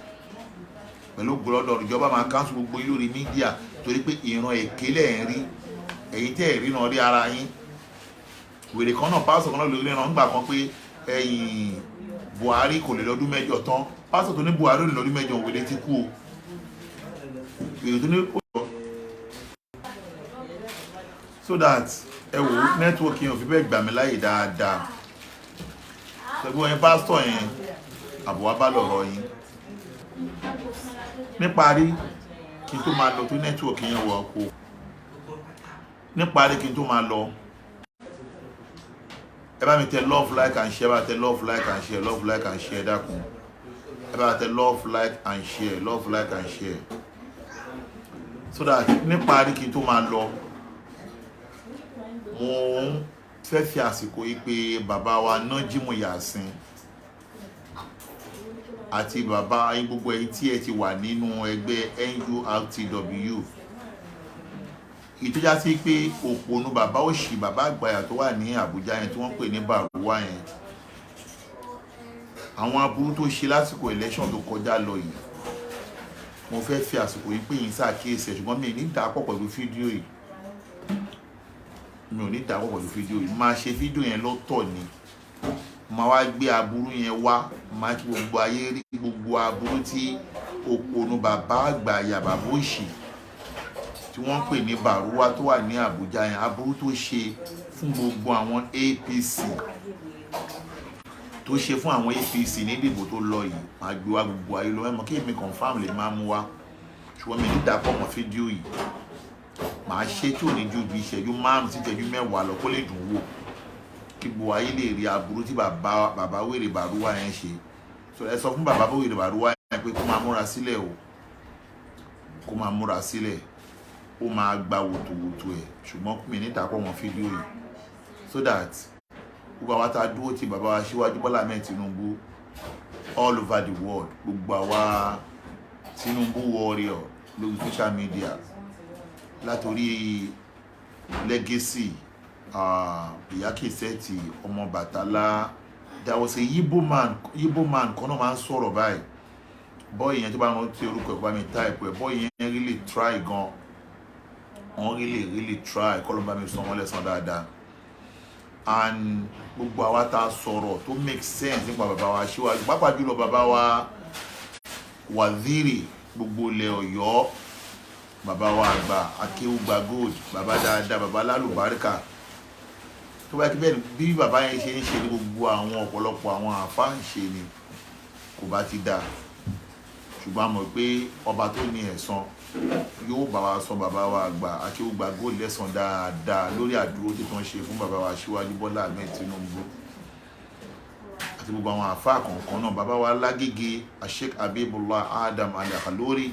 pẹ̀lú gbọ́dọ̀. Ìjọba máa cancel gbogbo yín lórí media torí pé ìran èké lẹ̀ ń rí. Ẹ̀yin tẹ́ ẹ̀ ríran rí ara yín, wèrè kan náà, pásítọ̀ kan náà lórí ríran ńgbà kan pé ẹ̀yìn Buhari kò lè lọ́dún 8 tán. Pásítọ̀ tó ní Buhari ò lè lọ́dún 8, wèrè ti kú o. Wèrè tó ní ó lọ so that ẹ wò, network yẹn ò fi bẹ́ẹ̀ gbà mí láyè dáadáa. Ṣẹ́gun, ẹ̀yin pásítọ̀ yẹn, àbọ̀ wá bá lọ̀rọ̀ yín. Níparí, kí n tó máa lọ, tó network yẹn wọ̀ kó, níparí, kí n tó máa lọ, ẹ bá mi tẹ love, like and share. Ẹ bá tẹ love, like and share, love, like and share. Dákun, ẹ bá tẹ love, like and share, love, like and share, so that níparí, kí n tó máa lọ, mo ń fẹ́ fi àsìkò yìí pé bàbá wa Nájímù Yàsín àti bàbá yín, gbogbo ẹ̀yin tí ẹ ti wà nínú ẹgbẹ́ NURTW, ìtọ́já sí pé òpònú bàbá òṣì, bàbá àgbàyà tó wà ní Àbújá yẹn tí wọ́n pè ní Bàrúwá yẹn, àwọn aburú tó ṣe lásìkò election tó kọjá lọ yìí, mo fẹ́ fi àsìkò yìí pè yín ṣàkíyèsí ẹ̀. Ṣùgbọ́n mi ò ní dàpọ̀ pẹ̀lú fídíò yìí, mi ò ní dàpọ̀ pẹ̀lú fídíò yìí. Máa ṣe fídíò yẹn lọ́tọ̀ ni, máa wá gbé aburú yẹn wá, máa kí gbogbo ayé rí gbogbo aburú tí òpònú bàbá àgbàyà, bàbá òṣì tí wọ́n ń pè ní Bàrúwá tó wà ní Àbújá yẹn, aburú tó ṣe fún gbogbo àwọn APC, tó ṣe fún àwọn APC ní ìdìbò tó lọ yìí. Máa gbé wá gbogbo ayé lọ mọ́ kí èmi confirm lè máa mú wá, ṣùgbọ́n mi ní dàpọ̀ mọ́ fídíò yìí. Màá ṣe tí ò ní ju bí ìṣẹ́jú 5 sí ìṣẹ́jú 10 lọ, kó lè dùn wò, kí gbogbo ayé lè rí aburú tí bàbá wèrè Bàrúwá yẹn ṣe. So ẹ sọ fún bàbá wèrè Bàrúwá yẹn pé kó máa múra sílẹ̀ o, kó máa múra sílẹ̀. Ó máa gba wòtòwòtò ẹ̀, ṣùgbọ́n mi ní ìdàpọ̀ wọn fídíò yìí so that gbogbo àwa tá a dúró ti bàbá wa Aṣíwájú Bọ́lá Ahmed Tinubu all over the world, gbogbo àwa Tinubu warrior lórí social media, látòrí Legacy, Ìyá Kìsẹ́ẹ̀tì, ọmọ Bàtálá. There was a Yibo man, Yibo man kan náà máa ń sọ̀rọ̀ báyìí. Boy yẹn, tó bá rántí orúkọ ẹ̀, bá mi type ẹ̀. Boy yẹn really try gan. Wọ́n really really try. Kọ́ ló bá mi san wọ́n lẹ́san dáadáa. And gbogbo àwa tá a sọ̀rọ̀ tó make sense nípa bàbá wa Aṣíwájú, pàápàá jùlọ bàbá wa Waziri gbogbo ilẹ̀ Ọ̀yọ́, bàbá wa àgbà Akéwùgbà Gold, bàbá dáadáa, bàbá lálùbáríkà, tó bá kí bẹ́ẹ̀ bí bàbá yẹn ṣe ń ṣe ní gbogbo àwọn ọ̀pọ̀lọpọ̀ àwọn àáfàá ń ṣe ni kò bá ti dáa. Ṣùgbọ́n a mọ̀ pé ọba tó ní ẹ̀san yóò bá wa san bàbá wa àgbà Akéwùgbà Gold lẹ́san dáadáa lórí àdúró tí wọ́n ṣe fún bàbá wa Aṣíwájú Bọ́lá Ahmed Tinubu àti gbogbo àwọn àáfàá kọ̀ọ̀kan náà. Bàbá wa Lágége, Sheikh Habibullah Adam Al-Ilory,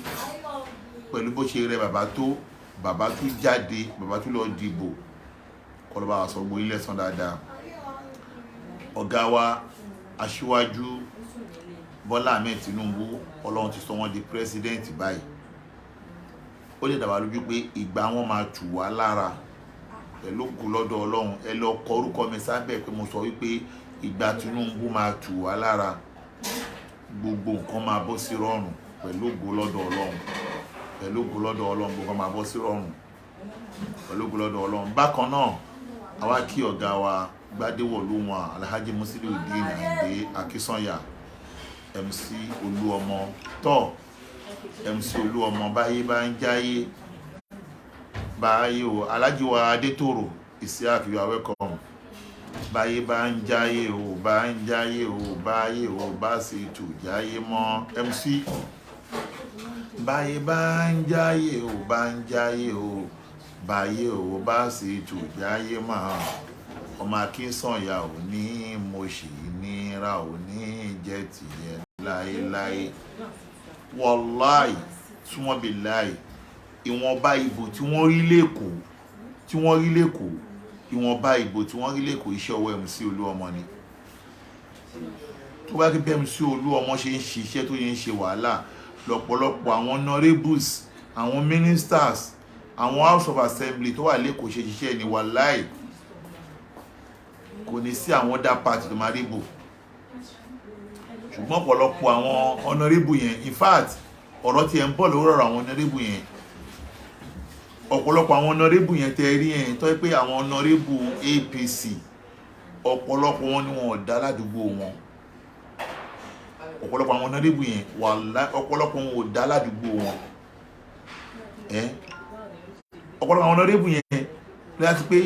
pẹ̀lú bó ṣe rẹ bàbá tó, bàbá tún jáde, bàbá tún lọ dìbò. Kọlọ́ba wa sọ gbogbo ilé ẹ̀san dáadáa. Ọ̀gá wa Aṣíwájú Bọ́lá Ahmed Tinubu, Ọlọ́run ti sọ wọ́n di president báyìí. Ó lè dàbà lójú pé ìgbà wọn máa tù wá lára pẹ̀lú ògo lọ́dọ̀ Ọlọ́run. Ẹ lọ kọ orúkọ mi sábẹ́ pé mo sọ wípé ìgbà Tinubu máa tù wá lára, gbogbo nǹkan máa bọ́ sí rọrùn pẹ̀lú ògo lọ́dọ̀ Ọlọ́run. Pẹ̀lú ògo lọ́dọ̀ Ọlọ́run, gbogbo nǹkan máa bọ́ sí rọrùn pẹ̀lú ògo lọ́dọ̀ Ọlọ́run. Bákan náà, àwa kí ọ̀gá wa Gbádéwọ̀lú wọn, Alhaji Musiliudeen Ayinde Akínsànyà, MC Olúọmọ tọ́, MC Olúọmọ. Báyé bá ń jáyé báyé o. Alhaji wa Adétòrò Isiaq, you are welcome. Báyé bá ń jáyé o, bá ń jáyé o, báyé o, bá sì tù jáyé mọ́ MC. Báyé bá ń jáyé o, bá ń jáyé o, báyé o, bá sì tù jáyé mọ́, ọmọ Akínsànyà ò ní mo sì nira ò ní jẹ́ tìyẹ láéláé. Wàláì tí wọ́n bí láì, ìwọ̀nba ìbò tí wọ́n rí lẹ́kọ̀ọ́, tí wọ́n rí lẹ́kọ̀ọ́, ìwọ̀nba ìbò tí wọ́n rí lẹ́kọ̀ọ́, iṣẹ́ ọwọ́ MC Olúọmọ ni. Tó bá rí bí MC Olúọmọ ṣe ń ṣiṣẹ́, tó yẹn ń ṣe wàhálà lọ́pọ̀lọpọ̀, àwọn honourables, àwọn ministers, àwọn House of Assembly tó wà lẹ́kọ̀ọ́ ṣe ṣiṣẹ́ ní, wàláì, kò ní sí àwọn other party tó máa rí bò. Ṣùgbọ́n ọ̀pọ̀lọpọ̀ àwọn honourable yẹn, in fact, ọ̀rọ̀ tí ẹ̀ ń bọ̀ lórí ọ̀rọ̀ àwọn honourable yẹn, ọ̀pọ̀lọpọ̀ àwọn honourable yẹn tẹ́ rí yẹn, tó yẹ pé àwọn honourable APC, ọ̀pọ̀lọpọ̀ wọn ni wọn ò dá ládùúgbò wọn. Ọ̀pọ̀lọpọ̀ àwọn honourable yẹn, wàláì, ọ̀pọ̀lọpọ̀ wọn ò dá ládùúgbò wọn ẹ́. Ọ̀pọ̀lọpọ̀ àwọn honourable yẹn láti pé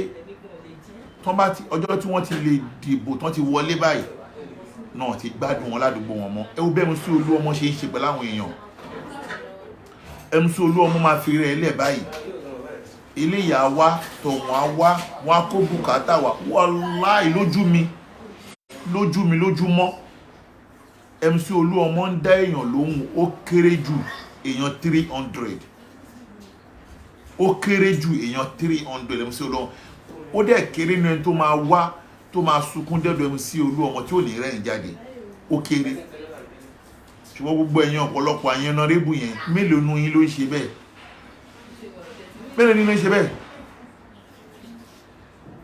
tán bá ti ọjọ́ tí wọ́n ti lè dìbò tán ti wọlé báyìí náà, ti gbádùn wọn ládùúgbò wọn mọ́. Ẹ wo bẹ́ẹ̀ MC Olúọmọ ṣe ń ṣe pẹ̀lú àwọn èèyàn. MC Olúọmọ máa fi rẹ̀ lẹ̀ báyìí, eléyà wá, tọ̀hún á wá, wọn á kó bùkátà wá. Wàláì, lójú mi, lójú mi, lójúmọ́, MC Olúọmọ ń dá èèyàn lóhùn ó kéré jù èèyàn 300. Ó kéré jù èèyàn 300 MC Olúọmọ. Ó dẹ̀ kéré ní ẹni tó máa wá, tó máa sunkún dẹ́dọ̀ MC Olúọmọ tí ò ní rẹ́rìn jáde, ó kéré. Ṣùgbọ́n gbogbo ẹ̀yin ọ̀pọ̀lọpọ̀ àyẹn honourable yẹn, mélòó nu yín ló ń ṣe bẹ́ẹ̀? Mélòó ni ló ń ṣe bẹ́ẹ̀?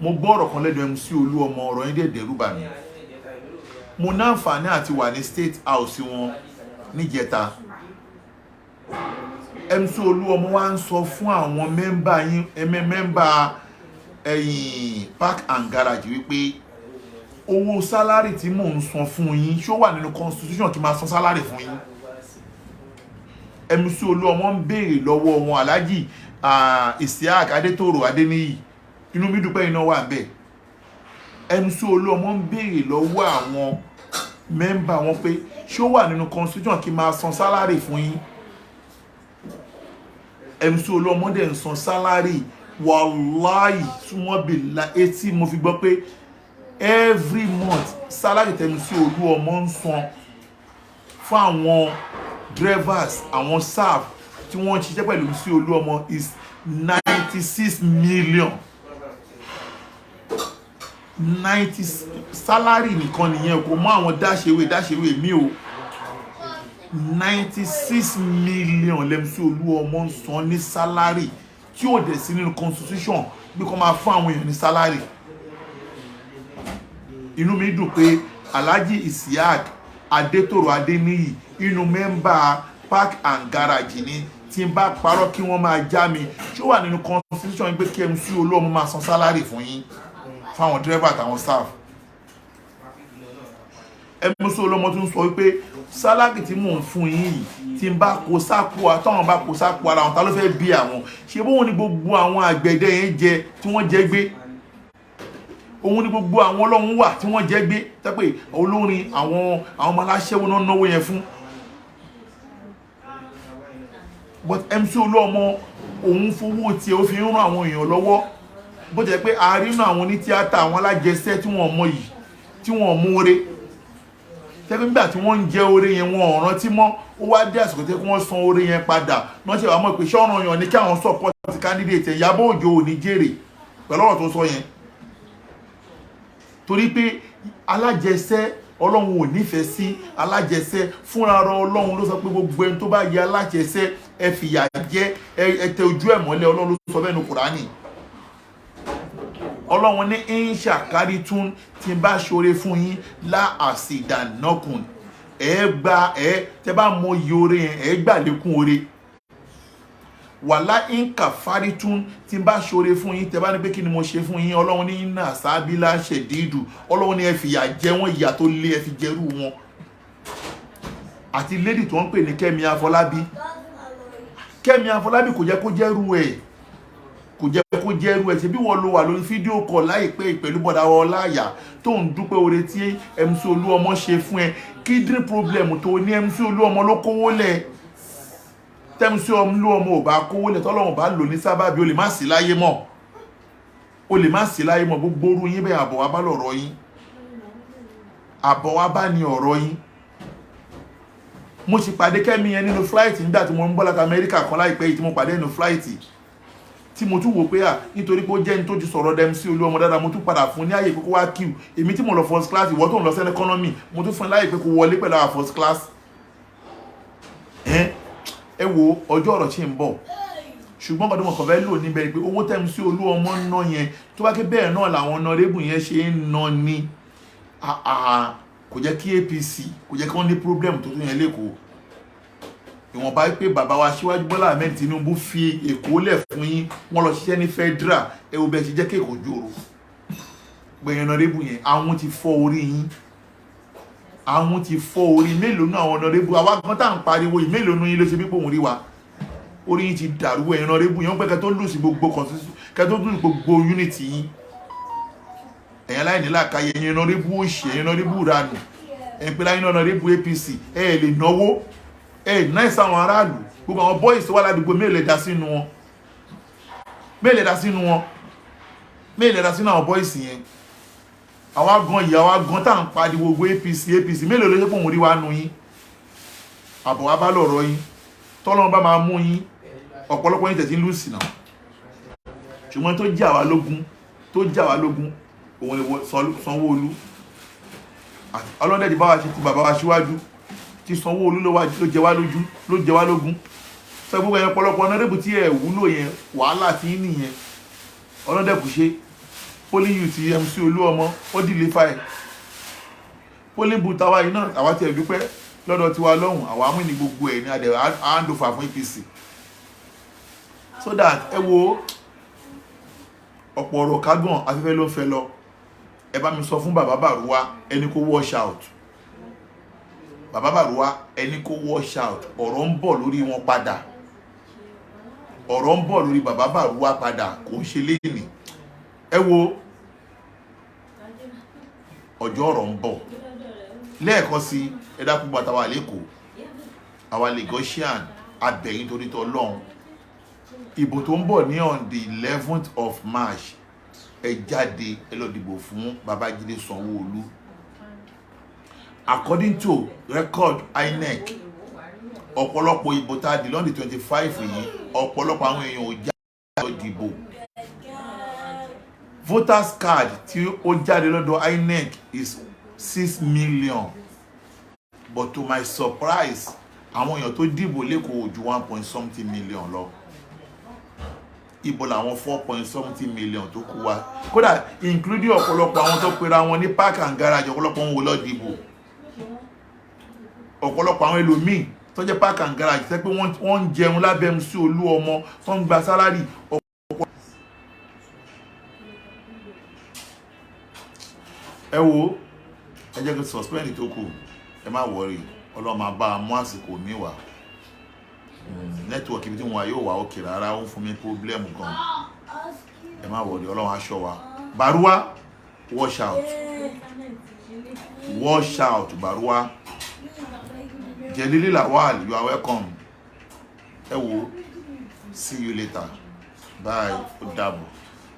Mo gbọ́ ọ̀rọ̀ kan lẹ́nu MC Olúọmọ, ọ̀rọ̀ yẹn dẹ̀ dẹ́rù bà mí. Mo ní àǹfààní àti wà ní State House wọn níjẹta. MC Olúọmọ wa ń sọ fún àwọn member yín, ẹmẹ member ẹ̀yìn park and garage, wípé owó salary tí mò ń san fún yín, ṣó wà nínú constitution kí n máa san salary fún yín? MC Olúọmọ ń béèrè lọ́wọ́ wọn. Alhaji Isiaq Adétòrò Adéníyì, inú mi dúpẹ́ iná wà bẹ́ẹ̀. MC Olúọmọ ń béèrè lọ́wọ́ àwọn member wọn pé ṣó wà nínú constitution kí n máa san salary fún yín? MC Olúọmọ dẹ̀ ń san salary. Wàláì, súnmọ́ bìlà etí mo fi gbọ́ pé every month, salary tẹ́ MC Olúọmọ ń san fún àwọn drivers, àwọn staff tí wọ́n ń ṣiṣẹ́ pẹ̀lú MC Olúọmọ is 96 million. 90 salary nìkan nìyẹn, kò mọ àwọn dáṣewé dáṣewé mi o. 96 million l'MC Olúọmọ ń san ní salary, tí ò dẹ̀ sí nínú constitution bí kò máa fún àwọn èèyàn ní salary. Inú mi dùn pé Alhaji Isiaq Adétòrò Adéníyì, inú member park and garage ni. Tí n bá parọ́, kí wọ́n máa já mi. Ṣó wà nínú constitution pé kí MC Olúọmọ máa san salary fún yín, fáwọn driver àtàwọn staff? MC Olúọmọ tún sọ wípé salary tí mò ń fún yín yìí, tí n bá kó sápò, àtàwọn bá kó sápò ara wọn, ta ló fẹ́ bí àwọn ṣe? Bóun ni gbogbo àwọn àgbẹ̀dẹ yẹn jẹ tí wọ́n jẹ gbé, òun ni gbogbo àwọn ọlọ́run wà tí wọ́n jẹ́ gbé, tẹ́pẹ́ olórin, àwọn ọmọ aláṣẹ́wó náà náwó yẹn fún. But MC Olúọmọ, òun fowó tiẹ̀, ó fi ń ràn àwọn èèyàn lọ́wọ́. Bó jẹ́ pé àárínú àwọn onítíátà, àwọn alájẹsẹ́ tí wọ́n mọ yìí, tí wọ́n mú oore, tẹ́pẹ́ nígbà tí wọ́n ń jẹ oore yẹn, wọn ò rántí mọ́. Ó wá dé àsìkò tẹ́ kí wọ́n san oore yẹn padà, wọ́n ṣe wàá mọ̀ pé ṣọ́ọ̀ràn yàn ní kí àwọn support candidate. Ìyábọ̀ Òjó ò ní jèrè pẹ̀lú ọ̀rọ̀ tó sọ yẹn, torí pé alájẹsẹ́, Ọlọ́run ò nífẹ̀ẹ́ sí alájẹsẹ́. Fúnra rọ Ọlọ́run ló sọ pé gbogbo ẹni tó bá yẹ alájẹsẹ́, ẹ fìyà jẹ, ẹ tẹ ojú ẹ̀ mọ́lẹ̀. Ọlọ́run ló sọ bẹ́ẹ̀ ní Kùránì. Ọlọ́run ní ń ṣàkárí tún, tí n bá ṣoore fún yín, lá àsìdànàkùn, ẹ gba ẹ tẹ bá mọ iye oore yẹn, ẹ gbà lékún oore. Wàlá ń kàfárí tún, tí n bá ṣoore fún yín, tẹ bá ní pé kí ni mo ṣe fún yín, Ọlọ́run ní iná sábílà ṣẹ̀dídù, Ọlọ́run ní ẹ fìyà jẹ wọ́n, ìyà tó lé ẹ fi jẹrú wọn. Àti lady tó ń pè ní Kẹ́mi Afọlábí, Kẹ́mi Afọlábí, kò jẹ́ kó jẹ́rú ẹ̀, kò jẹ́ kó jẹ́rú ẹ̀. Ṣe bí wọ́n lo wà lórí video call láìpẹ́ pẹ̀lú bọ̀dá Ọláyà tó ń dúpẹ́ oore tí MC Olúọmọ ṣe fún ẹ? Kidney problem tó ní, MC Olúọmọ ló kówó lẹ̀. T'MC Olúọmọ ò bá kówó lẹ̀, tọ́lọ́run bá lò ní sábàbí, o lè má sí láyé mọ́, o lè má sí láyé mọ́. Gbogbo orú yín bẹ́ẹ̀, àbọ̀ wá bá lọ̀rọ̀ yín, àbọ̀ wá bá ní ọ̀rọ̀ yín. Mo sì pàdé Kẹ́mi yẹn nínú flight nígbà tí mo ń bọ̀ láti Amẹ́ríkà kan láìpẹ́ yìí, tí mo pàdé nínú flight, tí mo tún wò pé à, nítorí pé ó jẹ́ ní tó ti sọ̀rọ̀ MC Olúọmọ dáadáa, mo tún padà fún ní àyè pé kó wá queue. Èmi tí mo lọ first class, ìwọ tó ń lọ sẹ́ni economy, mo tún fún ní láyè pé kó wọlé pẹ̀lú àwọn first class. Ẹ wo, ọjọ́ ọ̀rọ̀ tí ń bọ̀, ṣùgbọ́n kọ́dún mọ̀ kàn fẹ́ lò níbẹ̀ ni pé owó t'MC Olúọmọ ń ná yẹn, tó bá ké bẹ́ẹ̀ náà làwọn honourable yẹn ṣe ń ná ni, kò jẹ́ kí APC, kò jẹ́ kí wọ́n ní problem tó tó yẹn lẹ́kọ̀ọ́. Ìwọ̀nba pé bàbá wa Aṣíwájú Bọ́lá Ahmed Tinubu fi Èkó lẹ̀ fún yín, wọ́n lọ ṣiṣẹ́ ní federal. Ẹ wo bẹ́ẹ̀ ṣe jẹ́ kí Èkó jòrò. Gbẹ̀yìn honourable yẹn, àwọn ti fọ́ orí yín, àwọn ti fọ́ orí mélòó náà. Àwọn honourable àwa gan tá à ń pariwo yìí, mélòó nú yín ló ṣe bí pòun rí wa? Orí yín ti dàrú. Ẹ̀yin honourable yẹn, wọ́n pẹ́ kẹ́ tó lù sí gbogbo constitution, kẹ́ tó lù gbogbo unity yín. Ẹ̀yin aláìní làákàyè, ẹ̀yin honourable òṣì, ẹ̀yin honourable ranù, ẹ̀yin pé láyé honourable APC, ẹ̀ lè náwó, ẹ̀ náà sáwọn aráàlú. Gbogbo àwọn boys tó wà ládùúgbò, mélòó lè dá sínú wọn? Mélòó lè dá sínú wọn? Mélòó lè dá sínú àwọn boys yẹn? Àwa gan yìí, àwa gan tá à ń pariwo gbogbo APC, APC, mélòó ló ṣe pé òun rí wa nu yín? Àbọ̀ wa bá lọ̀rọ̀ yín, tọ́lọ́run bá máa mú yín, ọ̀pọ̀lọpọ̀ yín tẹ̀sí ń lùsì náà. Ṣùgbọ́n tó jà wá lógún, tó jà wá lógún, òun ni Sanwó-Olú. Ọlọ́dẹ̀ ti bá wa ṣe ti bàbá wa síwájú, ti Sanwó-Olú ló jẹ wá lójú, ló jẹ wá lógún. Sọ gbogbo ẹ̀yàn ọ̀pọ̀lọpọ̀ honourable tí ẹ̀ wúlò yẹn, wàhálà tí ń nìyẹn. Ọlọ́dẹ̀ kò ṣe polling youth MC Olúọmọ, ó dìlé fáì polling booth. Àwa yìí náà, àwa tiẹ̀ dúpẹ́ lọ́dọ̀ tiwa lọ́hùn, àwa mú ní gbogbo ẹ̀ ní adẹ̀ hand over fún APC, so that ẹ wo ọ̀pọ̀ ọ̀rọ̀ kágàn, afẹ́fẹ́ ló ń fẹ́ lọ. Ẹ bá mi sọ fún bàbá Bàrúwá, ẹni kó wash out. Bàbá Bàrúwá, ẹni kó wash out. Ọ̀rọ̀ ń bọ̀ lórí wọn padà, ọ̀rọ̀ ń bọ̀ lórí bàbá Bàrúwá padà, kò ń ṣe léènì. Ẹ wo, ọjọ́ ọ̀rọ̀ ń bọ̀. Lẹ́ẹ̀kan sí, ẹ dákun, gbàtà wà lẹ́kọ̀ọ́, àwa Lagosian, abẹ̀yìn torí tọ́ lọ́hùn. Ìbò tó ń bọ̀ ní on the 11th of March, ẹ jáde, ẹ lọ dìbò fún Babájídé Sanwó-Olú. According to record INEC, Ọ̀pọ̀lọpọ̀ ìbò tá a dì lọ́ndì 25 yìí, ọ̀pọ̀lọpọ̀ àwọn èèyàn ò jáde lọ dìbò. Voters card tí ó jáde lọ́dọ̀ INEC is 6 million, but to my surprise, àwọn èèyàn tó dìbò l'Ékòó ò ju one point something million lọ. Ibo làwọn four point something million tó kù wá? Kódà, including ọ̀pọ̀lọpọ̀ àwọn tó pera wọn ní park and garage, ọ̀pọ̀lọpọ̀ wọn wò lọ dìbò. Ọ̀pọ̀lọpọ̀ àwọn ẹlòmíì tó jẹ́ park and garage, tẹ́ pé wọ́n ń jẹun lábẹ́ MC Olúọmọ, tó ń gba salary ọ̀pọ̀. Ẹ wo, ẹ jẹ́ kí n suspend tó kù. Ẹ má worry, Ọlọ́run máa bá a mú àsìkò mi wá. Network ibi tí mo wà yóò wà òkè rárá, ó ń fún mi problem gan. Ẹ má worry, Ọlọ́run aṣọ wa. Baruwa, wash out, wash out, Baruwa. Jelili Lawal, you are welcome. Ẹ wo, see you later, bye, ó dàbọ̀.